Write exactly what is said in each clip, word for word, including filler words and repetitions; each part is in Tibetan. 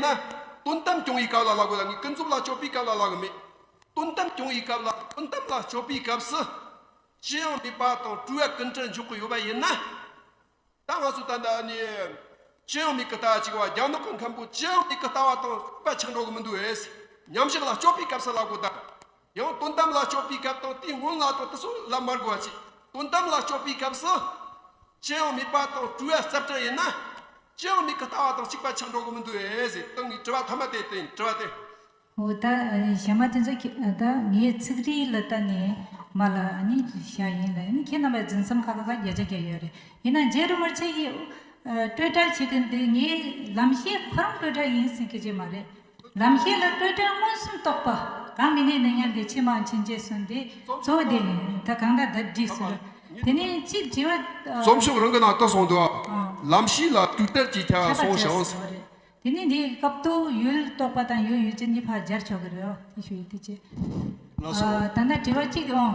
ན། དོན་དམ་སྐྱོང་བའི་སྐབས་ལ་ལབ་དགོས་ལ། ངས་ཀུན་རྫོབ་ལ་སྤྱོད་པའི་སྐབས་ལ་ལབ་གི་མེད། དོན་དམ་སྐྱོང་བའི་སྐབས་ལ། དོན་དམ་ལ་སྤྱོད་པའི་སྐབས་སུ། ཅི་ཡང་མེད་པ་དང་སྤྲོས་པ་ཀུན་བྲལ་འཇོག་གི་ཡོད་པ་ཡིན་ན། ད་ང་ཚོ་ད་ལྟ་ནི་ཅི་ཡང་མེད་ཀྱི་ལྟ་བ་གཅིག་པ། རྒྱ་ནག་གི་མཁན་པོ་ཅི་ཡང་མེད་ཀྱི་ལྟ་བ་དང་གཅིག་པ་ཆགས་འགྲོ་གི་མི་འདུག་ཨེ། ཉམས་ཞིབ་ལ་སྤྱོད་པའི་སྐབས་སུ་ལབ་དགོས་ད། ཡང་དོན་དམ་ལ་སྤྱོད་པའི་སྐབས་དང་དེའི་སྔོན་ལ་དང་དེ་ཚོ་ལ་མ་དགོས་པ་ཅིག། དོན་དམ་ལ་སྤྱོད་པའི་སྐབས་སུ། ཅི་ཡང་མེད་པ་དང་སྤྲོས་པ་རྩ་བྲལ་ཡིན་ན། ཅི་ཡང་མེད་ཀྱི་ལྟ་བ་དང་གཅིག་པ་ཆགས་འགྲོ་གི་མི་འདུག་ཨེ་ཟེར། ད་ངའི་དྲི་བ་ཐ་མ་དེ་དེ་ཡིན། དྲི་བ་དེ། འོ་ད་གཞན་མ་དེ་ཚོ་ཁྱེད་ད་ངའི་ཚིག་རིས་ལ་ལྟ་ནས་མ་ལ་ཨ་ནི་བཤད་ཡིན་ལ། ཨ་ནི་ཁྱེད་རྣམ་པའི་འཛིན་མཚམས་ཁག་ཁག་བརྒྱ་ཆ་བརྒྱ་ཡོད་རེད། ཡིན་ན་རྗེ་རིན་པོ་ཆེ་ཡིས་སྤྲོས་བྲལ་བྱེད་མཁན་དེ་ངའི་ལམ་ཤེས་ཁོ་རང་སྤྲོས་བྲལ་ཡིན་ཟེར་མཁན་ཅིག་མ་རེད། ལམ་ཤེས་ལ་སྤྲོས་བྲལ་མངོན་སུམ་རྟོགས་པ། གང་མི་གནས་ནི་ཉལ་གི་ཕྱི་མ་ཕྱིན་ཅེས་གསུངས་ཏེ་གཙོ་བོ་དེ་ཡིན། ད་གང་ལྟར་ད་འགྲིག་ཟེར། དེ་ནས་གཅིག་དྲི་བ། རྩོམ་ཤོག་རང་གི་ནང་དུ་གསུངས་འདུག། ལམ་ཤེས་ལ་སྤྲོས་བྲལ་གྱི་ཁྱད་པར་གསུངས་ཤིང་། དེ་ནས་འདིའི་སྐབས་དུ་ཡུལ་རྟོགས་པ་དང་ཡུལ་ཡུལ་ཅན་གཉིས་ཕར་སྦྱར་ཆོག་གི་རེད། དེ་ཞུ་ཡི་དེ་ཅི། ལགས་སོ། ད་ལྟ་དྲི་བ་གཅིག་འོང་།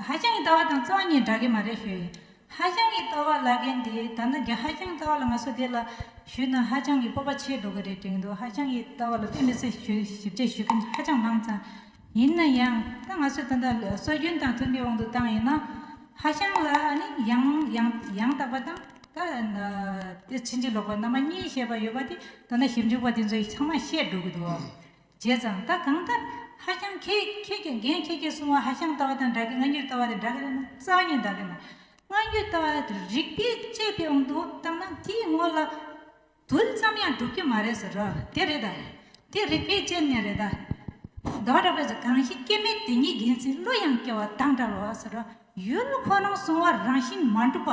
ཧ་ཅང་གི་ལྟ་བ་དང་རྩ་བ་ཉིད་འདྲ་གི་མ་རེད་ཞུ་ཡི། ཧ་ཅང་གི་ལྟ་བ་ལབ་མཁན་དེ་ད་ལྟ་རྒྱ་ཧ་ཅང་ལྟ་བ་ལ་ང་ཚོ་དེ་ལ་ཞུས་ན་ཧ་ཅང་གི་སྤོབས་པ་ཆེ་འགྲོ་གི་རེད་དྲན་འདུག། ཧ་ཅང་གི་ལྟ་བ་ལ་དཔེ་མི་སྲིད་ཞུ་ཞིབ་དཔྱད་ཞུ་མཁན་ཧ་ཅང་མང་ཙང་། ཡིན་ན་ཡང་ད་ང་ཚོས་ད་ལྟ་སྲོལ་རྒྱུན་དང་མཐུན་པའི་དབང་དུ་བཏང་ཡིན་ན། ཧ་ཅང་ལ་ཨ་ནི་ཡང་ཡང་ཡང་དག་པ་དང་། ད་དེ་ཕྱིན་ཅི་ལོག་པ་རྣམ་པ་གཉིས་བཤད་པ་ཡོད་པ་དེ་ད་ལྟ་ཞིབ་འཇུག་པ་དེ་ཚོས་ཚང་མ་བཤད་འགྲོ་གི་འདུག། བྱས་ཙང་ད་གང་ལྟར་ཧ་ཅང་ཁྱེད་ཁྱེད་ཀྱི་རྒན་ཁྱེད་ཀྱིས་གསུངས་པ་ཧ་ཅང་ལྟ་བ་དང་འདྲ་གི། སྔ་འགྱུར་ལྟ་བ་དང་འདྲ་གི་རེད་ན་རྩ་བ་ཉིད་འདྲ་གི་མ། སྔ་འགྱུར་ལྟ་བ་དེ་རིགས་པས་དཔྱད་པའི་དབང་དུ་བཏང་ན་དེའི་ངོ་ལ་དུལ་ཙམ་ཡང་འགྲུབ་ཀྱི་མ་རེད་ཟེར་རོ། དེ་རེད་ད། དེ་རིགས་པས་དཔྱད་ནས་རེད་ད། ཟླ་བ་གྲགས་པས་གང་ཞིག་སྐྱེ་མེད་དེ་ཉིད་ཡིན་ཚེ་བློ་ཡང་སྐྱེ་བ་དང་འདྲ་བ་ཟེར་རོ། ཡུལ་ཁོ་རང་གསུང་བ་རང་བཞིན་མ་གྲུབ་པ།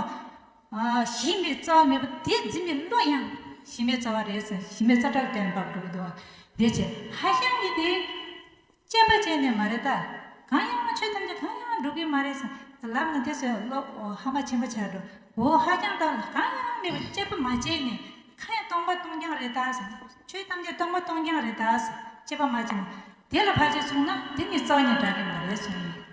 ཨ། གཞི་མེད་རྩ་བ་མེད་པ་དེ་འཛིན་པའི་བློ་ཡང་གཞི་མེད་རྩ་བ་རེད་ཟེར། གཞི་མེད་རྩ་བྲལ་བསྟན་པ་འགྲོ་གི་འདུག། དེ་བྱས་ཧ་ཅང་གི་དེ་དཔྱད་པ་བྱས་ནས་མ་རེད་ད། གང་ཡང་ཆོས་ཐམས་ཅད་གང་ཡང་འགྲུབ་ཀྱི་མ་རེད་ཟེར་ལབ་ན་དེ་ཚོས་བློ་ཧ་མ་ཆེན་པོ་ཆགས་འགྲོ། འོ་ཧ་ཅང་ད་གང་ཡང་མེད་པ་དཔྱད་པ་མ་བྱས་ནས་གང་ཡང་སྟོང་པ་སྟོང་རྐྱང་རེད་ད་ཟེར། ཆོས་ཐམས་ཅད་སྟོང་པ་སྟོང་རྐྱང་རེད་ད་ཟེར་དཔྱད་པ་མ་བྱས་ན་དེ་ལ་ཕར་ཕྱིན་སོང་ན་དེ་ནི་རྩ་བ་ཉིད་འདྲ་གི་མ་རེད་གསུངས་ནས།